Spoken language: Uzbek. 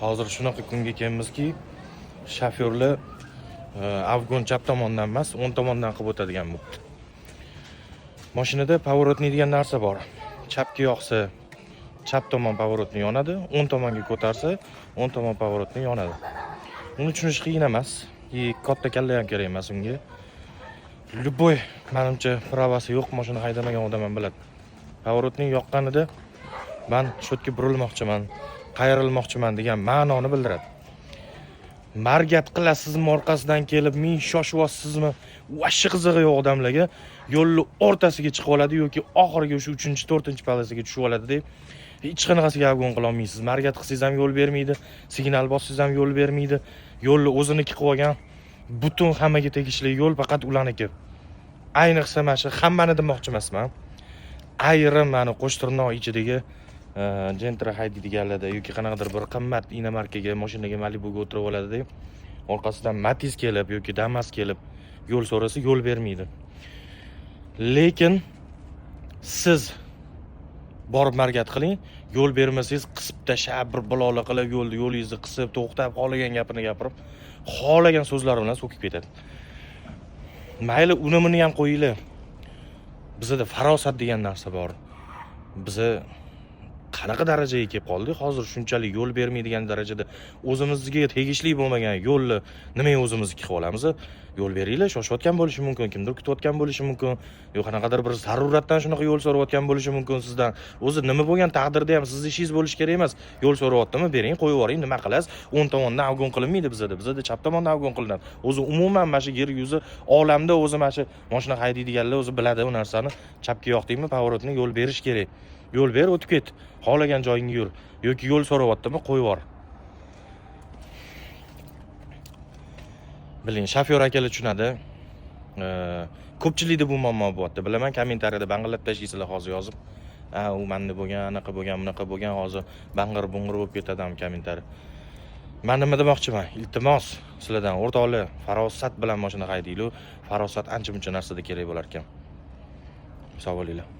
Hozir shunaqa kunga kelmizki, shofyorlar обгон chap tomondan emas, o'ng tomondan qilib o'tadigan bo'libdi. Mashinada поворотный degan narsa bor. Chapga yoqsa, chap tomon поворотный yonadi, o'ng tomonga ko'tarsa, o'ng tomon поворотный yonadi. Uni tushunish qiyin emas, и katta kalla ham kerak emas unga. Любой, manimcha, права si yo'q, mashina haydamagan odam ham biladi. Поворотный yoqqanida man shu yerga burilmoqchiman, qayrilmoqchiman degan ma'noni bildiradi. Моргать qilasizmi, orqasidan kelib ming shoshyapsizmi, вообще qizig'i yo'q odamlarga. Yo'lni o'rtasiga chiqib oladi yoki oxirgi o'sha uchinchi, to'rtinchi полоса ga tushib oladi deb hech qanaqasiga обгон qila olmaysiz. Моргать qilsangiz ham yo'l bermaydi, signal bossangiz ham yo'l bermaydi. Yo'lni o'ziniki qilib olgan, butun hammaga tegishli yo'l faqat ularniki. Ayniqsa mana shu, hammani demoqchi emasman, ayrim mani qo'shtirnoq ichidagi Gentra haydaydiganlarda yoki qanaqadir bir qimmat иномарка ga, mashinaga, Malibuga o'tirib oladida, orqasidan Matiz kelib yoki Damas kelib yo'l so'rasa, yo'l bermaydi. Lekin siz borib моргать qiling, yo'l bermasangiz, qisib tashlab, bir balola qilib, yo'lni, yo'lingizni qisib, to'xtab, xohlagan gapini gapirib, xohlagan so'zlari bilan so'kib ketadi. Mayli, uni buni ham qo'yinglar, bizada farosat degan narsa bor. Biza qanaqa darajaga kelib qoldik hozir, shunchalik yo'l bermaydigan darajada? O'zimizga tegishli bo'lmagan yo'lni nimaga o'zimizniki qilib olamiz? Yo'l beringlar, shoshayotgan bo'lishi mumkin, kimdir kutayotgan bo'lishi mumkin yo qanaqadir bir zaruratdan shunaqa yo'l so'rayotgan bo'lishi mumkin sizdan. O'zi nima bo'lgan taqdirda ham sizni ishingiz bo'lishi kerak emas. Yo'l so'rayaptimi, bering, qo'yib yuboring, nima qilasiz? O'ng tomondan обгон qilinmaydi bizada, bizada chap tomondan обгон qilinadi. O'zi umuman mana shu yer yuzi olamda o'zi mana shu mashina haydaydiganlar o'zi biladi u narsani. Chapga yoqdingmi поворотный, yo'l berish kerak. Yo'l ber, o'tib ket, xohlagan joyingga yur yoki yo'l so'rayaptimi, qo'yib yubor. Biling, shofyor akalar tushunadi. Ko'pchilikda bu muammo bo'lyapti, bilaman. Kommentariyada bang'illab tashlaysizlar hozir yozib, a u manda bo'lgan, anaqa bo'lgan, bunaqa bo'lgan, hozir bang'ir bung'ir bo'lib ketadi ham kommentariy. Man nima demoqchiman? Iltimos sizlardan, o'rtoqlar, farosat bilan mashina haydanglar. Farosat ancha muncha narsada kerak bo'lar ekan. Sog' bo'linglar.